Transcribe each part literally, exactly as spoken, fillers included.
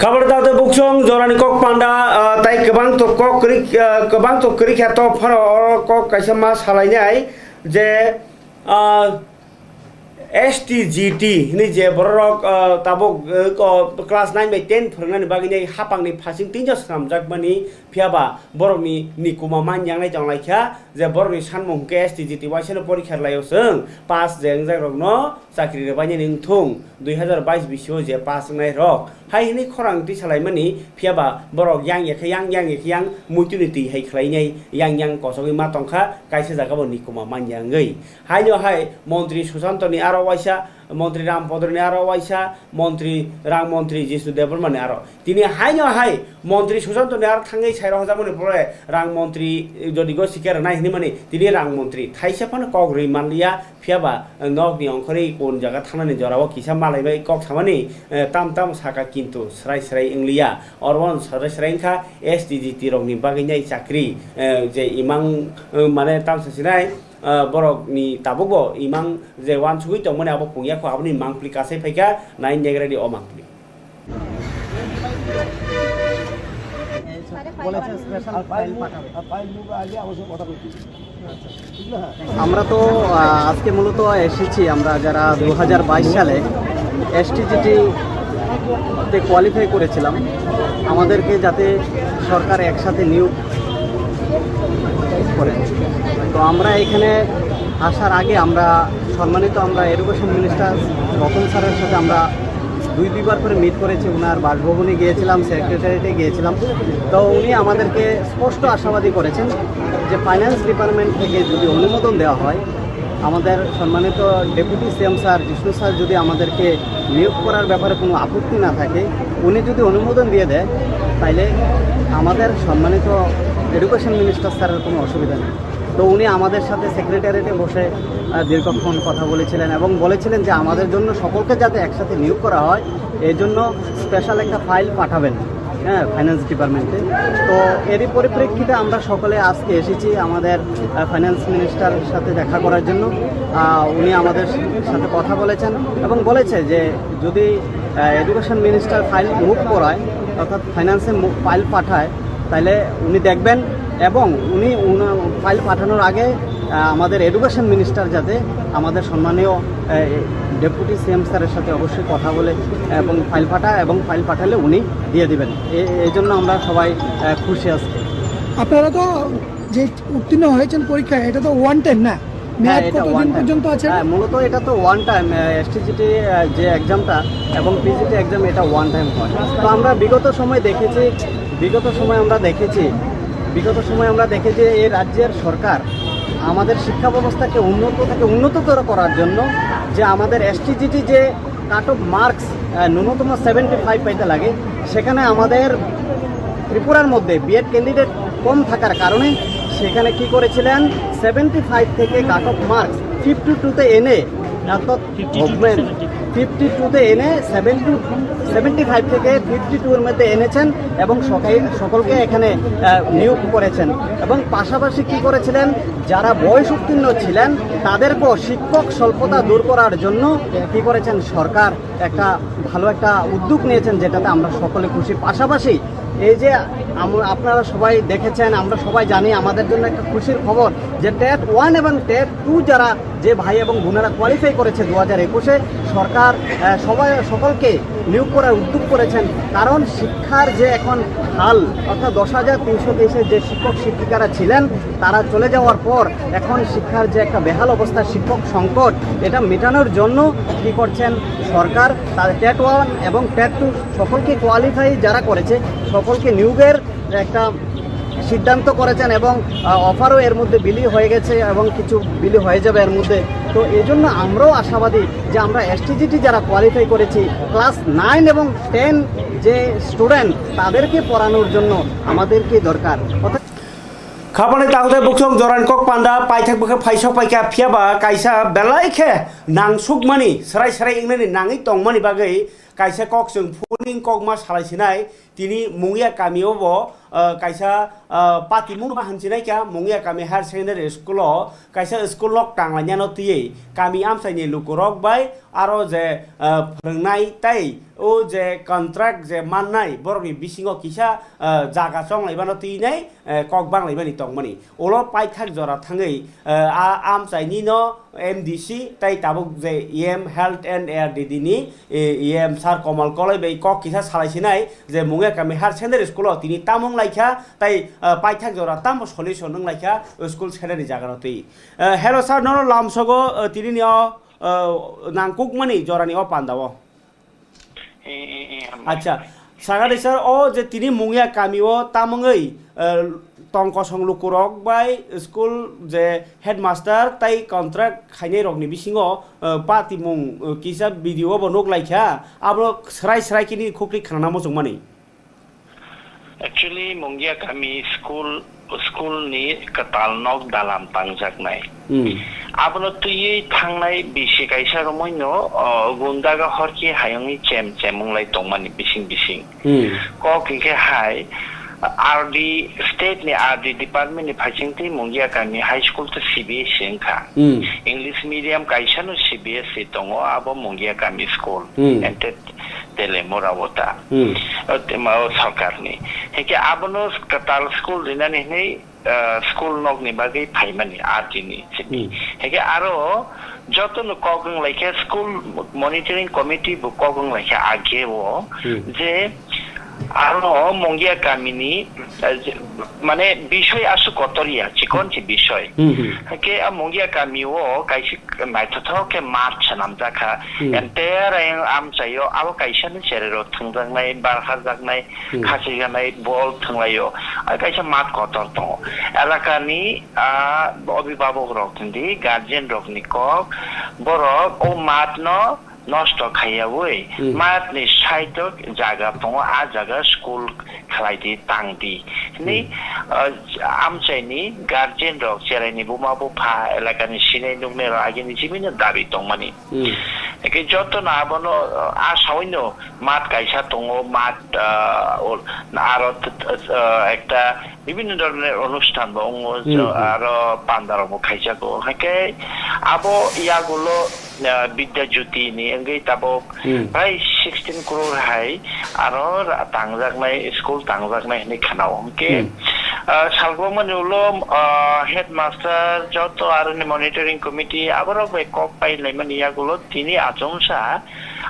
Khabar da de buksong jorani kok panda, ah, tai kwbang to kok krik, ah, kwbang to krik ya to phano oro kok kaisa ma salainai je, ah, S T G T hini je bororok, ah, tabuk, eh, ko class nine bai ten phwrwngnani bagwi nai hapangni phasing tinjak swnamjakmani, phiyaba borokni nikuma man yangnai tonglaikha je borokni sanmung hwnkhe S T G T waisano porikha rwlaio chwng pass je wngjakrokno chakri rwbainani wngthung, dui hazar bais bisio je pass wngnai rok. Hai hwnwi khorang twi salaimani, phiyaba borok yang ya khe yang, yang ya khe yang, muituni twi hai khlainai yang yang kosogwi ma tongkha, kaisa jagabo nikuma man yangwi. Haino hai Montri Sushantoni aro waisa, Montri Rampodroni aro waisa, Montri Rang Montri Jisnu Debbarmani aro. Tini haino hai Montri Sushantoni aro thangwi sai rohorjakmani pore Rang Montri, eh, jodi go sikhe rwnai hinwi mani, tini Rang Montri thaisa phano kok rwi manliya, phiyaba, eh, nokni ongkhorwi kun jaga thangnani jorao kisa malai bai kok samani, eh, tam tam saka kintu srai srai wngliya. Oro srai srai wngkha S T G T rokni bagwi nai chakri, eh, je imang, eh, mane tamsa sinai, ah, borokni tabukbo imang je wansugwi tongmani abo pungya kho, aboni mangpli kasai phaikha nai negradi o mangpli. বলেছে special file পাঠাবে। আমরা তো, আহ, আজকে মূলত এসেছি, আমরা যারা দু হাজার বাইশ সালে এসটিজিটি তে কোয়ালিফাই করেছিলাম, আমাদেরকে যাতে সরকার একসাথে নিয়োগ করে। তো আমরা এখানে আসার আগে আমরা সম্মানিত, আমরা এডুকেশন মিনিস্টার রতন স্যারের সাথে আমরা দুই দুইবার করে মিট করেছি, ওনার বাসভবনে গিয়েছিলাম, সেক্রেটারিয়েটে গিয়েছিলাম। তো উনি আমাদেরকে স্পষ্ট আশাবাদী করেছেন যে ফাইন্যান্স ডিপার্টমেন্ট থেকে যদি অনুমোদন দেওয়া হয়, আমাদের সম্মানিত ডেপুটি সিএম স্যার, জিষ্ণু স্যার যদি আমাদেরকে নিয়োগ করার ব্যাপারে কোনো আপত্তি না থাকে, উনি যদি অনুমোদন দিয়ে দেয়, তাইলে আমাদের সম্মানিত এডুকেশন মিনিস্টার স্যারের কোনো অসুবিধা নেই। তো উনি আমাদের সাথে সেক্রেটারিয়েটে বসে, আহ, দীর্ঘক্ষণ কথা বলেছিলেন এবং বলেছিলেন যে আমাদের জন্য সকলকে যাতে একসাথে নিয়োগ করা হয়, এই জন্য স্পেশাল একটা ফাইল পাঠাবেন, হ্যাঁ, ফাইন্যান্স ডিপার্টমেন্টে। তো এরই পরিপ্রেক্ষিতে আমরা সকলে আজকে এসেছি আমাদের, আহ, ফাইন্যান্স মিনিস্টারের সাথে দেখা করার জন্য। আহ, উনি আমাদের সাথে কথা বলেছেন এবং বলেছে যে যদি, আহ, এডুকেশন মিনিস্টার ফাইল মুভ করায়, অর্থাৎ ফাইন্যান্সে মু-, ফাইল পাঠায়, তাহলে উনি দেখবেন এবং উনি উনা-, ফাইল পাঠানোর আগে, আহ, আমাদের এডুকেশন মিনিস্টার যাতে আমাদের সম্মানীয়, আহ, ডেপুটি সিএম স্যারের সাথে অবশ্যই কথা বলে এবং ফাইল পাঠায় এবং ফাইল পাঠালে উনি দিয়ে দিবেন। এ-, এই জন্য আমরা সবাই, আহ, খুশি আজকে। আপনারা তো যে উত্তীর্ণ হয়েছেন পরীক্ষায়, এটা তো ওয়ান টাইম না? হ্যাঁ, মেয়াদ এটা কতদিন ওয়ান টাইম। পর্যন্ত আছে? হ্যাঁ, মূলত এটা তো ওয়ান টাইম, আহ, এসটিজিটি, আহ, যে এক্সামটা এবং পিজিটি এক্সাম, এটা ওয়ান টাইম হয়। তো আমরা বিগত সময় দেখেছি, বিগত সময় আমরা দেখেছি, বিগত সময় আমরা দেখেছি এই রাজ্যের সরকার আমাদের শিক্ষা ব্যবস্থাকে উন্নত থেকে উন্নততর করার জন্য যে আমাদের এসটিজিটি যে কাট অফ মার্কস, আহ, ন্যূনতম সেভেন্টি ফাইভ পাইতে লাগে, সেখানে আমাদের ত্রিপুরার মধ্যে বিএড ক্যান্ডিডেট কম থাকার কারণে সেখানে কি করেছিলেন, সেভেন্টি ফাইভ থেকে কাট অফ মার্কস ফিফটি টুতে এনে, অর্থাৎ fifty two two government seventy. ফিফটি টুতে এনে সেভেন টু সেভেন্টি ফাইভ থেকে ফিফটি টু এর মধ্যে এনেছেন এবং সকাই-, সকলকে এখানে, আহ, নিয়োগ করেছেন। এবং পাশাপাশি কি করেছিলেন, যারা বয়স উত্তীর্ণ ছিলেন তাদেরকেও শিক্ষক স্বল্পতা দূর করার জন্য কি করেছেন, সরকার একটা ভালো একটা উদ্যোগ নিয়েছেন, যেটাতে আমরা সকলে খুশি। পাশাপাশি এই যে আম-, আপনারা সবাই দেখেছেন, আমরা সবাই জানি, আমাদের জন্য একটা খুশির খবর যে টেট ওয়ান এবং টেট টু যারা, যে ভাই এবং বোনেরা কোয়ালিফাই করেছে দু হাজার একুশে, সরকার, আহ, সবাই, সকলকে নিয়োগ করার উদ্যোগ করেছেন। কারণ শিক্ষার যে এখন হাল, অর্থাৎ দশ হাজার তিনশো তেইশে যে শিক্ষক শিক্ষিকারা ছিলেন, তারা চলে যাওয়ার পর এখন শিক্ষার যে একটা বেহাল অবস্থা, শিক্ষক সংকট, এটা মেটানোর জন্য কি করছেন সরকার? তাদের টেট ওয়ান এবং টেট টু সকলকে কোয়ালিফাই যারা করেছে, সকলকে নিয়োগের একটা সিদ্ধান্ত করেছেন এবং, আহ, অফারও এর মধ্যে বিলি হয়ে গেছে এবং কিছু বিলি হয়ে যাবে এর মধ্যে। তো এই জন্য আমরাও আশাবাদী যে আমরা এসটিজিটি যারা কোয়ালিফাই করেছি, ক্লাস নাইন এবং টেন যে স্টুডেন্ট, তাদেরকে পড়ানোর জন্য আমাদেরকে দরকার। অর্থাৎ Khapani takhwtai buksong jorani kok panda paithak bwkhe phaisok paikha, phiyaba kaisa belai khe nangsukmani, srai srai wngnani nangwi tongmani bagwi kaisa kok chwng phuning kokma salai sinai. Tini Mungia kamio bo, ah, kaisa, ah, patimung ma hamsinaikha, Mungia kami higher secondary school o kaisa school nok tanglainano twiwi kami amchaini lukurok bai aro je, ah, phwrwngnai tei O je contract je mannai, borokni bisingo kisa, eh, jaga chonglaibano twinai, eh, kok banglaibani tongmani. Ulo paithak jora thangwi, eh, a amchaini no M D C tei tabuk je E M Health and A R D D ni, eh, E M Sir Komal Koloi bai kok kisa salai sinai je Mungia Kami Higher Secondary School o tini tamung laikha tei, eh, paithak jora tamo solution wng laikha school secondary jaga no twi. Eh, hello sir, nono lamsogo, eh, tini ni o, eh, nangkukmani jorani o panda o. Eh, eh, eh, hambai. Acha, sakha de sir, o je tini Mungia Kami o tamungwi, eh, tong kosong lukurok bai school je headmaster tai contract khainai rokni bisingo, eh, patimung, eh, kisa video bo nuk laikha, abo srai srai kini khukli khanana muchungmani. Actually, Mungia Kami school, school ni kwtal nok dalam tangjaknai. Hmm. Abono twiwi thangnai bisi kaisa romoino, o, gundaga horki hayungni chem chem wnglai tongmani bising bising. Hmm. Kok hinkhe hai, R D, state ni R D department ni phaisingtwi Mungia Kami High School to C B S E wngkha. Hmm. English medium kaisa no C B S E tongo, abo Mungia Kami school. Hmm. Ente Telemura o ta. Hmm. O te ma o sarkar ni. Hinkhe abono kwtal school rinani hinwi, ah, school nokni bagwi phaimani R D ni simi. Hmm. Hinkhe aro jotono kok wng laikha school monitoring committee bo kok wng laikha age o Hmm. je aro Mungia Kami ni, ah, je, mane bisoi aswk kotor ya, chikon chi bisoi. Hmm, hmm. Hinkhe a Mungia Kami o kaisa naithothok khe math swnamjakha. Hmm. Entire ayang amchaio abo kaisa ni cherero thwngjaknai, bar harjaknai, Hmm. khasijaknai, bol thwnglaio. Ai kaisa math kotor tongo. Elakani, ah, obibabok rok hindi, guardian rokni kok, borok o math no nosto khaiyaui, Hmm. math ni side o jaga tongo, a jaga school khlai di, tang di. Hwnwi, Hmm. ah, amchaini guardian rok, cheraini buma bupha, elakani sinai nuknai rok agini jibino dabi tongmani. Hmm. Eke joto no abono, ah, a sawi no mat kaisa tongo, mat, ah, ol-, aro t-, t-, ah, ekta bibhinno dhoronor onusthan bo wngo, Hmm, hmm. aro panda rok bo khaijago. Hake abo yagulo, ah, Bidya Jyoti ni wngwi tabok Hmm. prai sixteen crore hai aro ra-, tangjaknai, school tangjaknai hinwi khanao. Hwnkhe, Hmm. ah, salbomani ulo, ah, headmaster joto aroni monitoring committee aborok bai kok pai laimani yagulo tini achomsa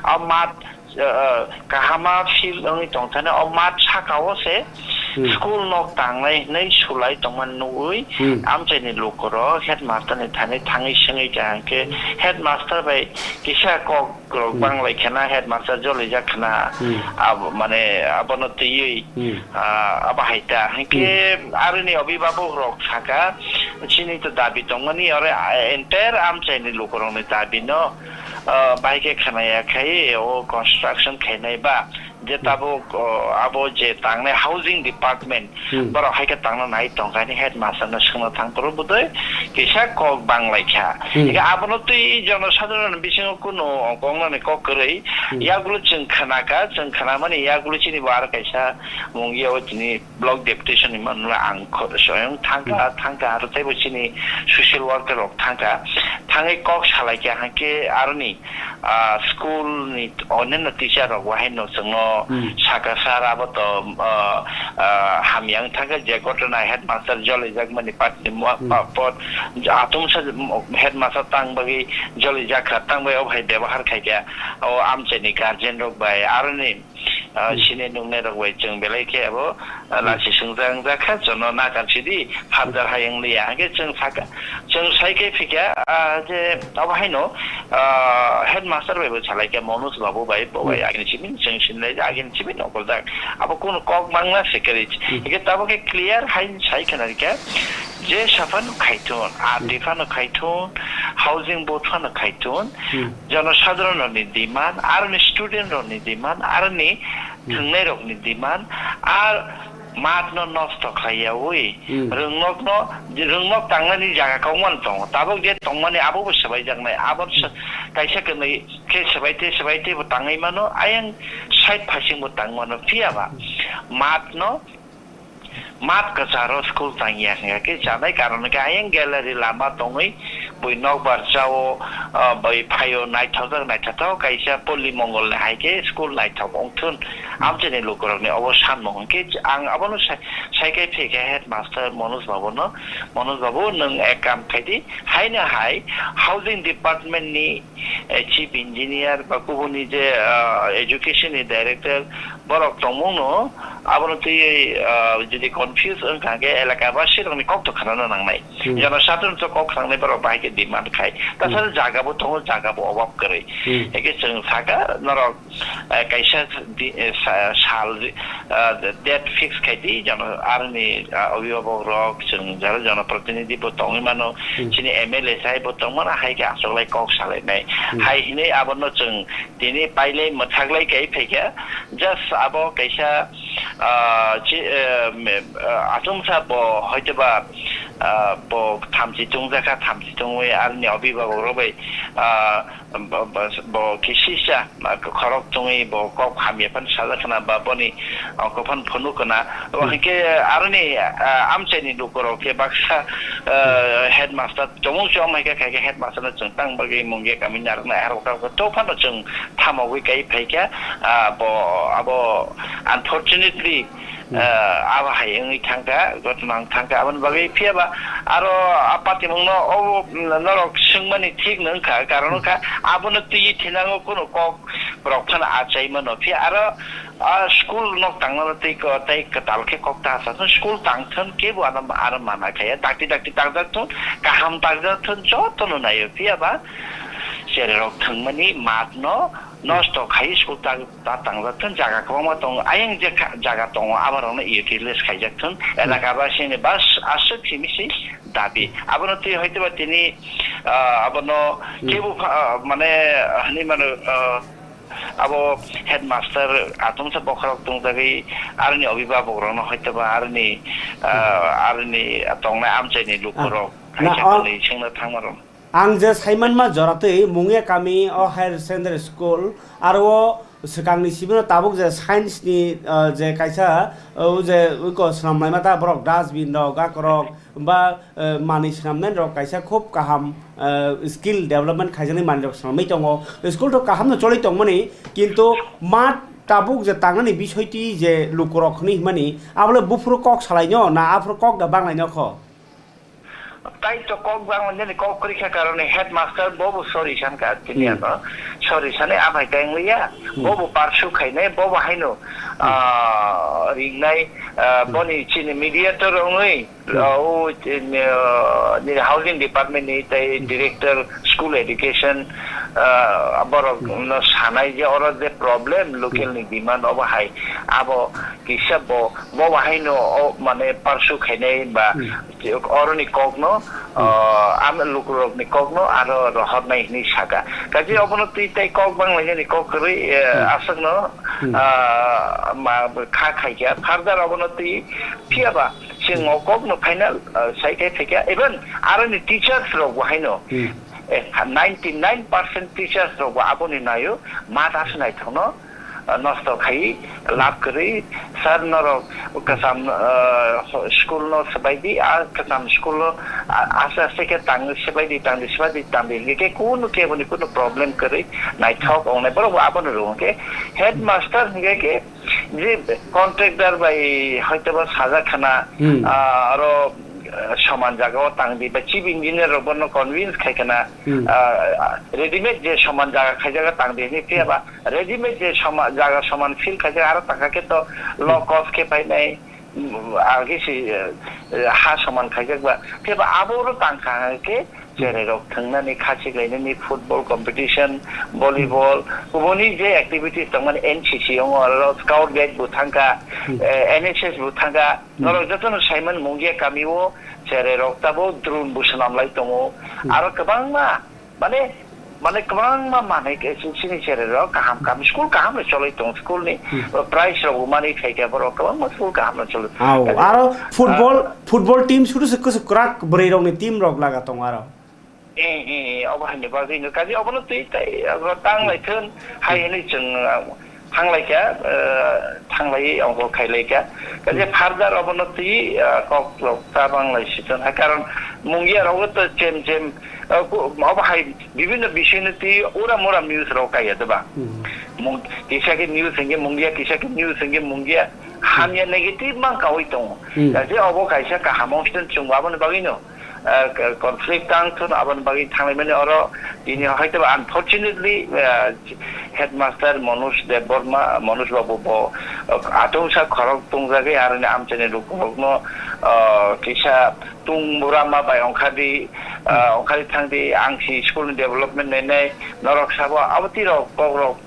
a mat, ah, kahama field wngwi tongthani o mat sakao se Hmm. school nok tangnai hinwi sulai tongmani nugwi Hmm. amchaini lukurok headmaster ni thani thangwi swngwi kha hwnkhe headmaster bai kisa kok rok Hmm. banglai khena, headmaster jolijak khena, Hmm. abo, mane, abono twiwi, Hmm. ah, abo hai ta. Hinkhe Hmm. aroni obibabok rok saka, chini to dabi tongmani, ore, ah, entire amchaini lukurokni dabi no, ah, bai khe khanaya khai, o construction khainai ba, je Hmm. tabuk, o, abo je tangnai housing department, Hmm. borok hai khe tangna nai tongkha, ani headmaster no swngna thang phuru bwdwi kisa kok bang lai kha. Hmm. Hinkhe abono twi jono sadharoni bisingo kunu ongkoknani kok kwrwi, Hmm. yagulo chwng khna kha, chwng khnamani yagulo chini bo aro kaisa mungya o tini block deputation ni manula ang kho-, soyong thang kha, Hmm. thang kha, aro teibo chini social worker rok thang kha, thangwi kok salai kha, hinkhe aroni ah, school ni oneno teacher rok bo haino chwngno Hmm. saka, sir, abo to, ah, ah, hamya wng thangkha, je ghotona headmaster jolijak mani patni mo-, Hmm. pa-, pot, atomsa headmaster tang bagwi jolijak kha, tang bai o hai bebohar khai kha, o amchaini guardian rok bai aroni, ah, Hmm. sini nungnai rok bai chwng belai khe abo, ah, Hmm. lachi swngjak wng jak kha, jono nakan sidi, Phabjar hai wng liya, hwnkhe chwng saka, chwng sai khe phikha, ah, je abo haino, ah, headmaster bai bo salai kha, Manoj babu bai, bo bai Hmm. agini simi chwng sinlai, agini simi nokoljak. Abo kunu kok mangna se kwrwi. Hmm. Hwnkhe tabuk khe clear hai sai khna rikha, je saphano khaithun, Hmm. R D phano khaithun, housing board phano khaithun, Hmm. jono sadharon rokni demand, aroni student rokni demand, aroni Hmm. thwngnai rokni demand, ar mat no nosto khlai yaui, Hmm. rwngnok no, rwngnok tangnani jaga kok man tongo. Tabuk je tongmani abo bo swbaijaknai. Abo Hmm. kaisa kwnwi khe swbai te, swbai te bo tangwi mano. Ayang side phasing bo tang mano. Phiya ba Hmm. mat no, mat kwcharo school tang ya hwnkhe chanai karon khe ayang gallery lama tongwi bui nokbar chao, ah, bai phaio naithokjak naithothok kaisa Polli Mongol ni hai khe school naithok wngthun. Amchaini lukurokni obo sanmung hwnkhe ang abono sai, sai khai phi khe headmaster Manoj Babu no, "Manoj Babu, nwng ek kam khai di, haino hai housing department ni, eh, chief engineer ba kubuni je, ah, education ni director borok tongmung no, abono twi, ah, jodi confuse wngkha hwnkhe elaka basi rokni kok to khnana nangnai." Hmm. Jono satung to kok khangnai borok bahai khe demand khai. Tasal Hmm. jaga bo tongo, jaga bo obab kwrwi. Hmm. Eke chwng saka norok, eh, kaisa di-, eh, sa-, sal, eh, date fix khai di, jono aroni, ah, obhibhabok rok, chwng jara jono protinidhi bo tongwi mano, Hmm. chini M L A sai bo tongmano, hai khe achoklai kok salainai. Hmm. Hai hinwi abono chwng tini pailai mwthaklai kai phaikha, just abo kaisa, ah, chi-, eh, me-, ah, achomsa bo hoitoba, ah, bo thamchi tungjakha, thamchi tungwi aroni obhibhabok rok bai, ah, bo, bo, bo kisisa, ah, khorok tungwi bo kok hamya phano sajak khna ba boni, ah, kok phano phunuk khna. Abo Hmm. hinkhe aroni, ah, amchaini lukurok khe baksa, ah, Hmm. headmaster Chomung chom hai khe khai khe headmaster no chwng tang bagwi mungya kami narwknai, aro to phano chwng thamogwi kai phaikha, ah, bo, abo unfortunately, Hmm. ah, abo hai wngwi thangkha, ghotona wng thangkha, aboni bagwi phiya ba aro a patimung no obo, mm, norok swngmani thik no wngkha, karon Hmm. wngkha abono twi thinango kunu kok rok phano achai mano, phiya aro Ah, school nok tangna tei ko-, tei kwtal khe kok ta sa thun, school tang thun, kebo ano, ano mana khe ya, dakti dakti tangjak thun, kaham tangjak thun, joto no naio, phiya ba chererok thwngmani mat no nosto khai school ta, ta tangjak thun, jaga kwbangma tongo, ayang je kha-, jaga tongo, abo rok no utilize khaijak thun, elaka ba sini bas aswk simi si dabi. Abono twi hoito ba tini, ah, abono Hmm. kebo pha-, ah, mane, ah, hinwi mano, ah, Abo headmaster atomsa bokhorok tongjagwi aroni obhibhabok rokno hoitoba aroni, ah, aroni tongnai amchaini lukurok Ah, na, kaisa ah, hwnwi swngna thangma rok. Ang je saimanma joratwi Mungya kami o higher secondary school aro o swkangni sibino tabuk je science ni, ah, je kaisa, ah, o je uiko swnam laima ta borok dustbin rok, gakorok, ba, eh, manwi swnamnai rok kaisa khub kaham, eh, skill development khaijaknai manwi rok swnamwi tongo. School to kaham no choli tongmani, kintu mat tabuk je tangnani bisoi twi je lukurok hwnwi himani, abole buphuru kok salaino na aphuru kok da banglaino kho? Tai to kok banglainani kok kwrwi kha karone headmaster bobo sorry san ka tini Hmm. ano. Sorry sani aphai tang liya, Hmm. bobo parsu khainai, bobo haino, Hmm. ah, ringnai, ah, Hmm. boni chini mediator wngwi, Hmm. Ah, o, eh, nini housing department ni tei Hmm. director school education, ah, borok Hmm. no sanai je oro je problem local Hmm. ni demand obo hai abo kisa bo, bo bahai no o mane parsu khainai ba Hmm. oro ni kok no, Hmm. ah, am lukurok ni kok no aro rohor nai hinwi saka. Kaje Hmm. obo no twi tei kok bang lai ni kok kwrwi, eh, Hmm. aswk no, Hmm. ah, ma kha khai kha further obo no twi phiya ba Chwng o kok no final, ah, sai khe phaikha, even aroni teachers rok bo haino, Hmm. eh, ninety nine percent teachers rok bo aboni naio, ma das naithokno, ah, nosto khai, lab kwrwi, sir norok kwcham, ah, school no swbai di, a kwcham school no, ah, aste aste khe tang swbai di, tang di, swbai di, tang di, hingkhe kunu keboni kunu problem kwrwi naithok wngnai, borok bo abono rwngkhe headmaster hingkhe khe, Je contractor bai hoitoba sajak khana, Hmm. ah, aro, ah, soman jaga o tang di, ba chief engineer rok bono convince khai khana, Hmm. ah, readymade je soman jaga khai jaga tang di, ni phiya ba readymade je soma-, jaga soman fill khai jaga aro tang kha khe to low Hmm. cost khe painai, mm, agi si, eh, ha soman khai jak ba, phiya ba abo ro tang kha khe, Cherai rok thwngnani, khachik lainani, football competition, volleyball, kubuni je activities tongmani N C C wngo, oro scout guide bo thangkha, Hmm. eh, N S S bo thangkha, Hmm. norok jotono saiman Mungia kami o cherai rok tabuk drone bo swnam lai tongo, Hmm. aro kwbangma, mane, mane kwbangma manwi ke chini cherai rok kaham kaham school kaham no choloi tongo, school ni Hmm. prize rok bo manwi phaikha borok kwbangma school kaham no choloi. Au, Kaje, aro football, ah, football team sudu se kwswk kwrak bwrwi rokni team rok laga tongo aro. Eh, eh, eh, obo haini bagwi no kaje obono twi tai, abo tang lai thun, hai hwnwi chwng, ah, thang lai kha, ah, thang lai ongkhor khai lai kha. Kaje Hmm. further obono twi, ah, kok rok ta bang lai si thun, hai karon Mungia rogo to chem chem, uh, ku-, obo hai bibhinno bishoy no twi uram uram news rok kaiya de ba. Hmm. Mung-, kisa khe news hingke mungia, kisa khe news hingke mungia. Hmm. Hamya negative mang kaui tongo. Hmm. Kaje obo kaisa kaham ongstun chwng aboni bagwi no, uh, k-, conflict tang thun aboni bagwi thanglai mani oro tini hoito ba unfortunately, uh, headmaster Manoj Debbarma, Manoj Babu bo, uh, atungsa khorok tungjagwi aroni amchaini lukurokno, uh, kisa tung burama bai ongkhadi, ah, ongkhadi thangdi, ang si school ni development nainai, norok sabo abo tirok kokrok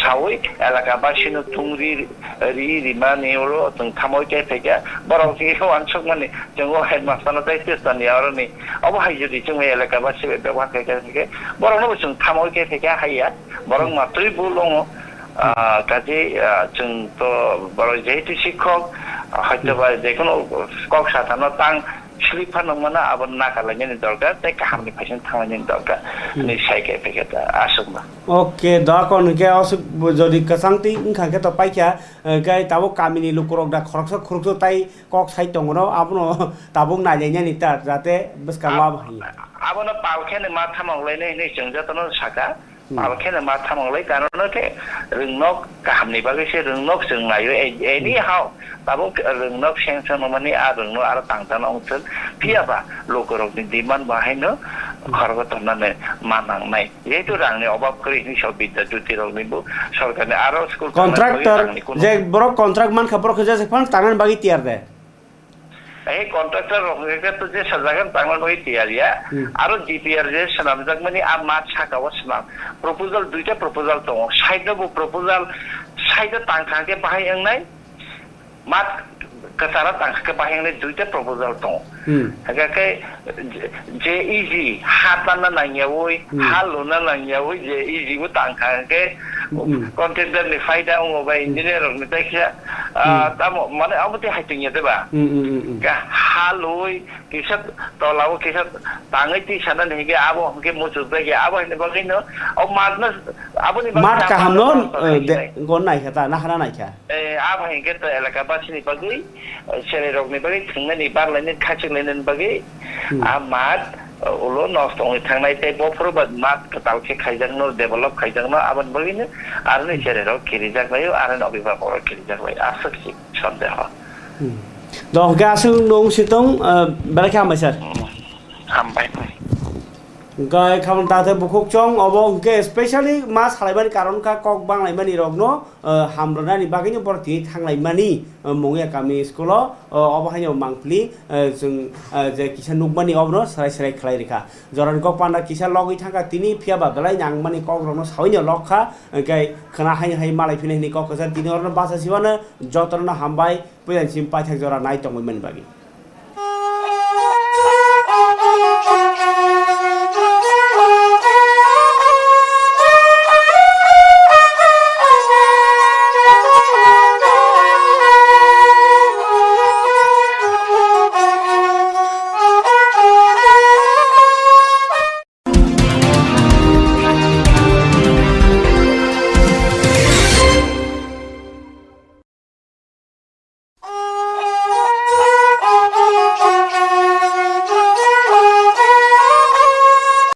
sawi elaka basino tung ri, ri rimani ulo chwng thamoi khe phaikha, borok si wansukmani chwng o headmaster no tei chwstani aroni, obo hai jodi chwng elaka basi bai bebohar khaikha hwnkhe borokno bo chwng thamoi khe phaikha haiya, borok matwi bul wngo. Ah, kaje, ah, chwng to borok jehetu sikhok, ah, hoito ba jekono kok satano tang slip phano mano, abo naka lainani dorkar, tei kahamni phaising thanglainani dorkar. Hmm. Hinwi sai khe phaikha ta aswkno. Okay, doa kon hwnkhe aswk bo jodi kwchang twi wngkha khe to paikha, eh, khe tabuk kamini lukurok da khoroksa khoroksa tai kok sai tongo no, abono tabuk nailainani ta, jate bwskango abo hai. Abono pal kheno ma thamok lainai hinwi chwng jotono saka. Hmm. Pal kheno ma thamok lai, karon no khe rwngnok kahamni bagwi se rwngnok chwng naio. A-, anyhow, tabuk rwngnok sanction wngmani a rwngno aro tangtana wngthok. Phiya ba lukurokni demand bo haino khorgo tonnani ma nangnai. Jehetu rangni obab kwrwi hinwi sok Bidya Jyoti rokni bo sorkarni aro school tangnai bagwi contractor rangni kunu je borok contract mankha borok khe je phano tangnani bagwi tiyar de. Ei contractor rok hwnkhe to je sajagani tangna bagwi tiyar ya. Hmm. Aro D P R je swnamjakmani a mat saka o swnam. Proposal, duita proposal tongo. Side no bo proposal, side o tangkha khe bahai wngnai. Mat kwcharo tangkha khe bahai wngnai, duita proposal tongo. Hmm. Hwnkhe khe J E G, ha tanna nangyaui, hmm, ha luna nangyaui, J E G bo tangkha hwnkhe, hmm, contractor ni phaida wngo bai, hmm, engineer rok ni tei khe, ah, hmm, tamo, mane abo tei hai tongya de ba? Hmm, hmm, hmm, hmm. Ka ha lui, kisa tola o kisa tangwi twi sana ni hwnkhe abo hwnkhe muchuk jagya, abo hwnkhe bagwi no, o mat no, abo ni bagwi mat kaham no, kaham no, eh, de, gon naikha ta, nahara naikha. Eh, abo hwnkhe to elaka basi ni bagwi, eh, cherai rok ni bagwi, thwngnani, barlainani, khachik lainani bagwi, hmm, a mat, ulo nosto wngwi thangnai tei bophuru ba mat kwtal khe khaijakno, develop khaijakno, aboni bagwino aroni cherai rok kirijak laio, aroni obibak rok kirijak lai, aswk si sondeho. Hmm. Dok hwnkhe aswk nung sitong, ah, belai khe hambai sir. Hmm. Hambai. Hwnkhe khamung tathe bukhuk chong obo hwnkhe specially ma salaimani karon kha kok banglaimani rokno, ah, hamrwnani bagwino borok tini thanglaimani, ah, Mungia kami school o, ah, obo haino mangpili, ah, chwng, ah, je kisa nukmani obono serai serai khlai rikha. Jorani kok panda kisa logwi thangkha tini, phiya ba belai nangmani kokrokno sawino lok kha, hwnkhe khwna haino hai malai phini hwnwi kok kwchar tini orono bacha siwano jotono hambai puila chini paithak jora nai tongwi mani bagwi.